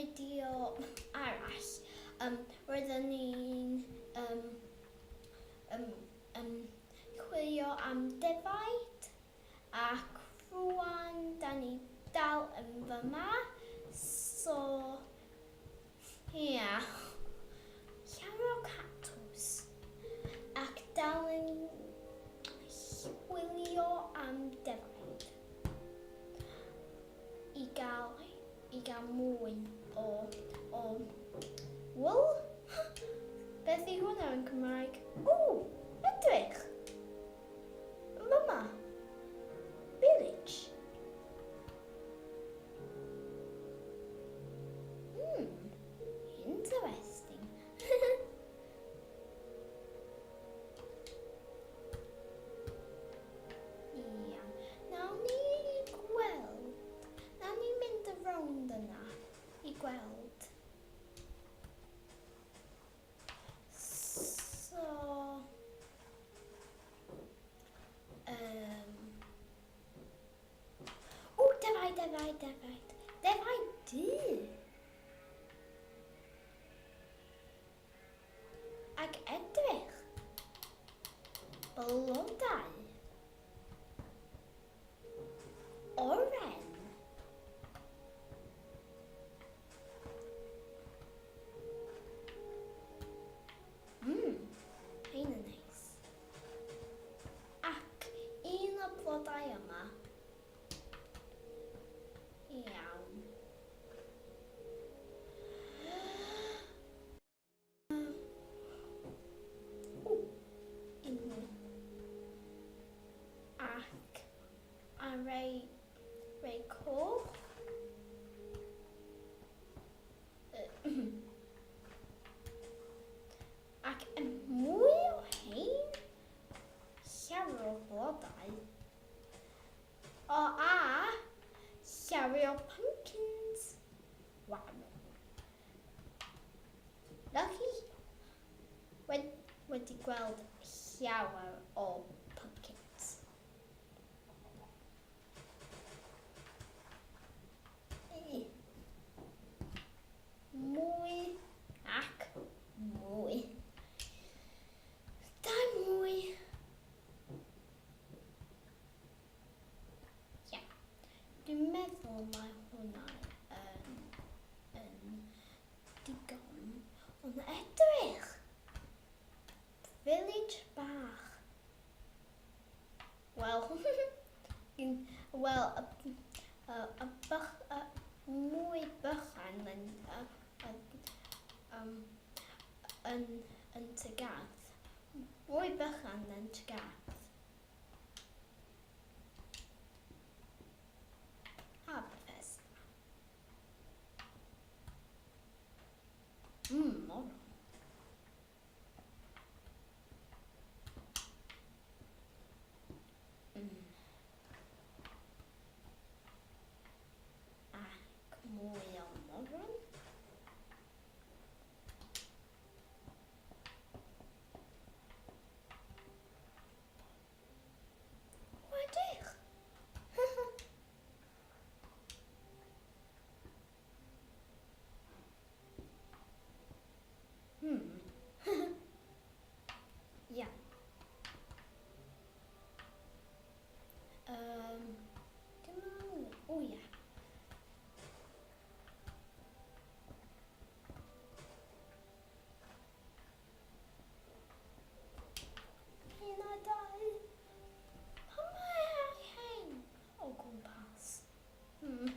fideo arall, um, roeddwn ni'n um, um, um, chwilio am defaid ac rwan da ni dal yn fyma, so ia, llawer o cactws ac dal yn chwilio am defaid i gael i gael mwy o o wool? Beth yw hwnna yn Cymraeg? O, edrych! Yn fama. Village. Hmm, interesting. Iawn. Nawn ni gweld. Nawn ni mynd y rownd yna i gweld. So... Um, O, defaid, defaid, defaid. Defaid du. Ac edrych. Blodau. Oren. Mmm, rhein yn neis. Ac un o'r blodau yma. Iawn. O, un mwy. Ac a rei, rei coch. Ac mwy o hein. Llawer o flodau. O, a llawer o pumpkins. Waw. Lucky. Wedi gweld llawer o pumpkins. Mwy ac mwy. Da mwy. Ia. Dwi'n meddwl mae hwnna yn, yn digon. Ond edrych! Village bach. Wel, wel, y, y, y, bych, y mwy bychan yn, y, y, um, yn, yn tŷ gardd. Mwy bychan yn tŷ gardd. A Bethesda. Mmm, moron. Mm. Ac mwy o moron. O, edrych! Hmm. Iawn. Um, dim ond... O ia. Un a dau. Pam mae ar hein o gwmpas? Hmm.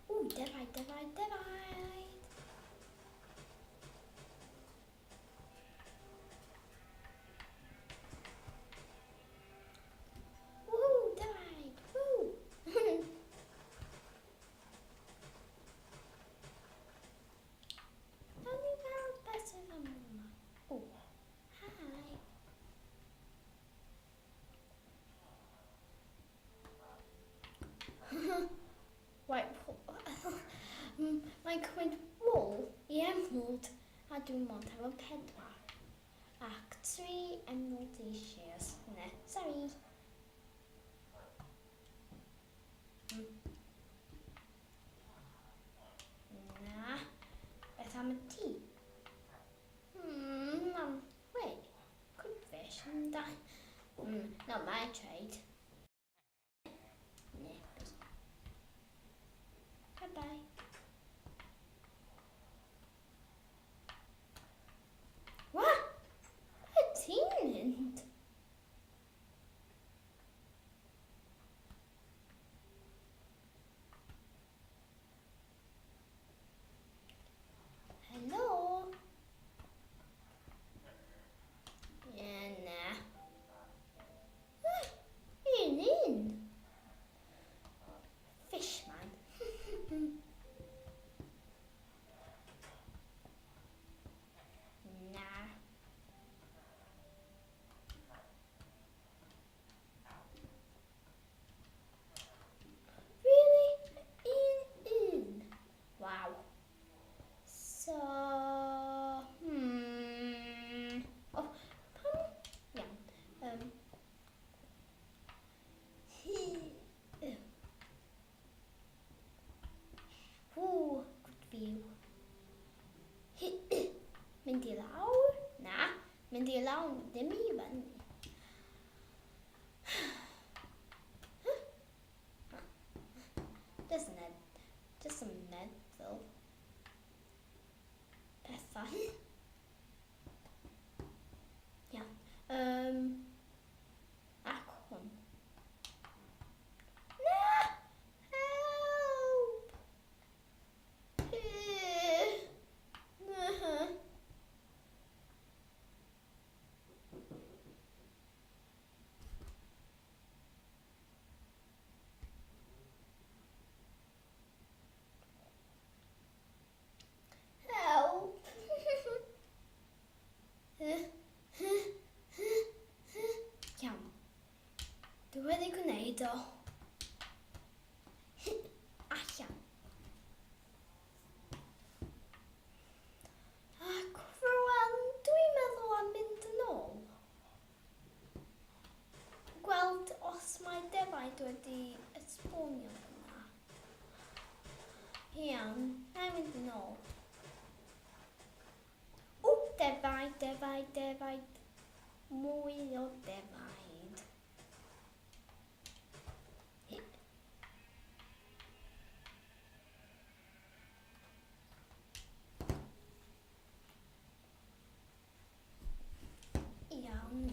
Ww, defaid, defaid, defaid! Woohoo, defaid! Woo! Nawn ni weld beth sydd yn yma. O, hi! Right, mae'n cymryd wool i emerald a dwi'n mond efo pedwar. Ac tri emerald i shears. Ne, sorry. Dwi wedi gwneud o. Allan. Ac rwan dwi'n meddwl am mynd yn ôl. Gweld os mae defaid wedi esbonio yna. Iawn, na i mynd yn ôl. O, defaid, defaid, defaid. Mwy o defaid. Iawn.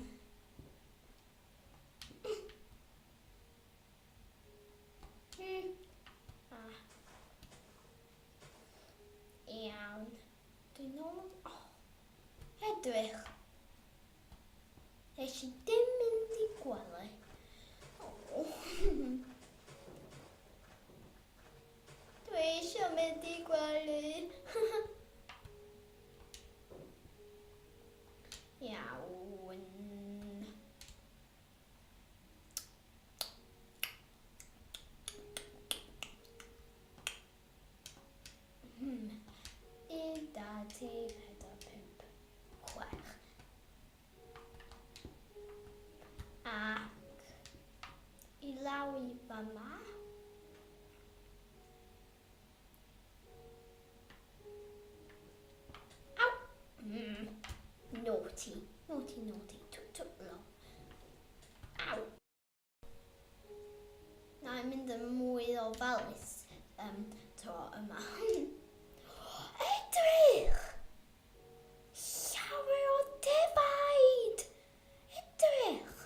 Ah. Iawn. Dwi'n ôl... Oh. Edrych. Nes i dim mynd i gwely. Oh. Dwi eisiau mynd i gwely. Iawn. 1, 2, 3, 4, 5, 6. Ac i lawr i fyma. Aw! Naughty, naughty, naughty. Twt, twt, lo. Aw! Na i'n mynd yn mwy o ofalus tro yma. Edrych! Llawer o defaid! Edrych!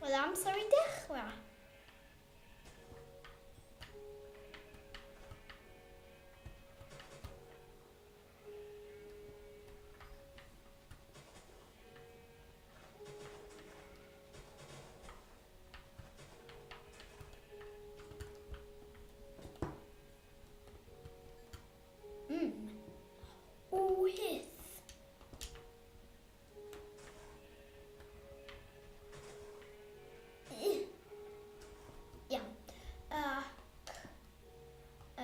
Wel, amser i dechrau. Wyth. Iawn. Ac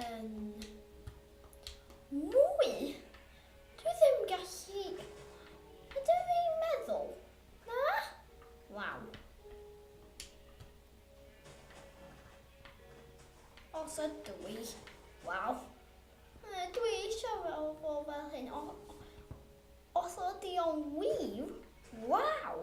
yn mwy. Dwi ddim gallu... Ydw i'n meddwl? Na? Waw. Os ydw i... Waw. Dwi eisiau fel fo fel hyn. Os ydy o'n wir, waw!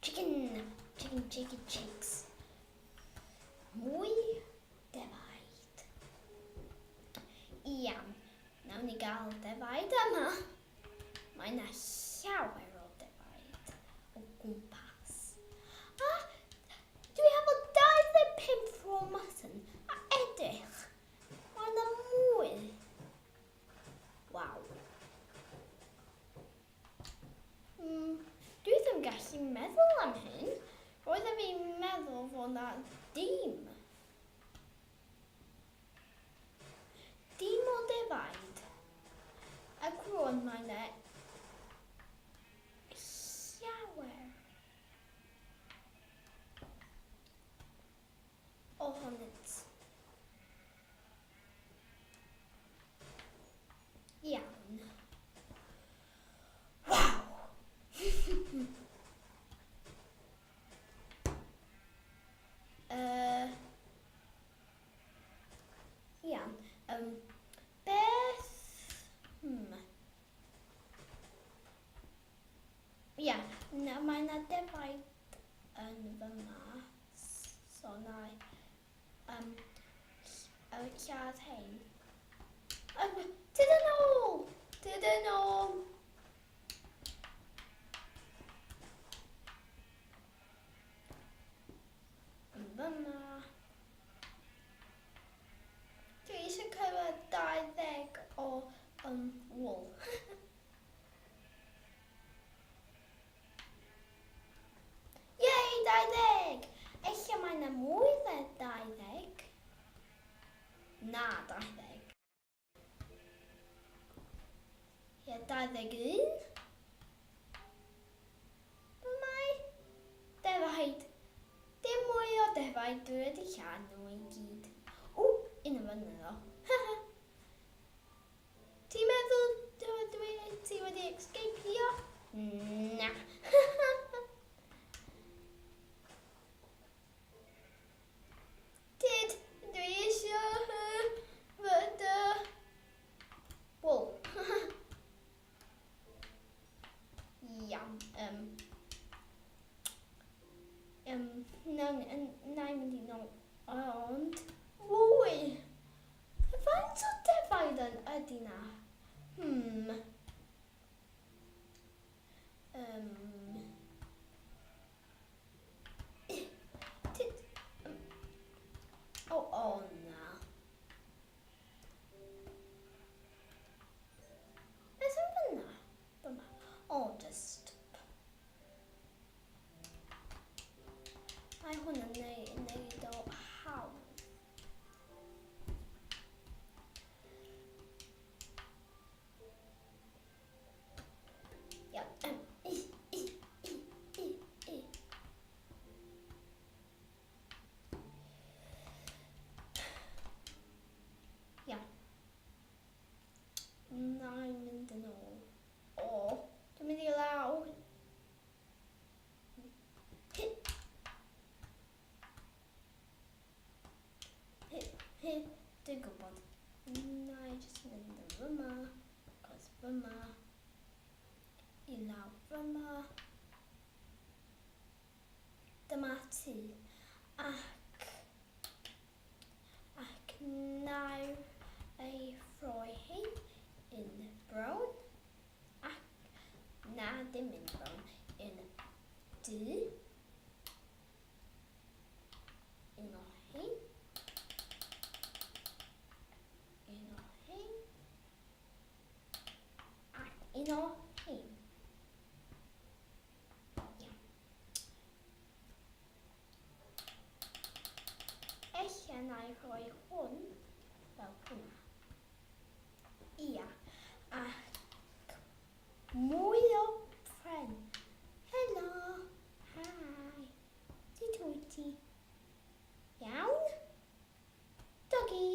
Chicken, chicken, chicken, chicks. Mwy defaid. Iawn, nawn ni gael defaid yma. Mae yna llawer o defaid o gwmpas. A dwi hefo 25 raw mutton. A edrych, mae yna mwy. Waw. Dwi ddim gallu meddwl am hyn. Roeddwn fi'n meddwl fod na dim. Dim o defaid. Ac rwan mae yna llawer ohonynt. Iawn. Waw! Iawn. Beth... Ia, na, mae yna defaid yn fyma, so na i lladd hein. Tyd yn ôl! Tyd yn ôl! 21? Mae defaid. Dim mwy o defaid, dwi wedi lladd nhw i gyd. O, un yn fyny ddo. Ti'n meddwl dwi, ti wedi escapio? Na. Tyd, dwi eisiau fy dy wool. Iawn. Um, um, na, na i mynd i nôl. Ond, mwy! Faint o defaid yn ydy na? Hmm. Um, o, o, na. Beth yn fyna? Fyma. O, just... Mae hwn yn neud, neud o hawdd. Iawn. I, i, i, i, i. Iawn. Na i mynd yn ôl. O, dwi'n mynd i lawr. Hi. Hi, hi, dwi'n gwybod. Na i jyst mynd yn fyma, cos fyma, i lawr fyma. Dyma ti. Ac, ac nawr ei throi hi yn brown. Ac, na, dim yn brown, yn du. Un o hein. Un o hein. Ac un o hein. Ella na i rhoi hwn fel hwnna. Ia. Ac mwy o pren. Helo. Hi. Sut wyt ti? Iawn? Doggy.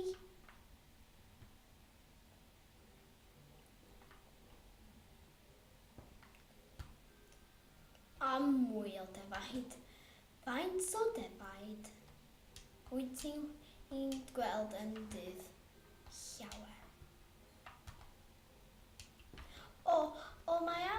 A mwy o defaid. Faint o defaid wyt ti'n gweld yn dydd llawer? O, o mae.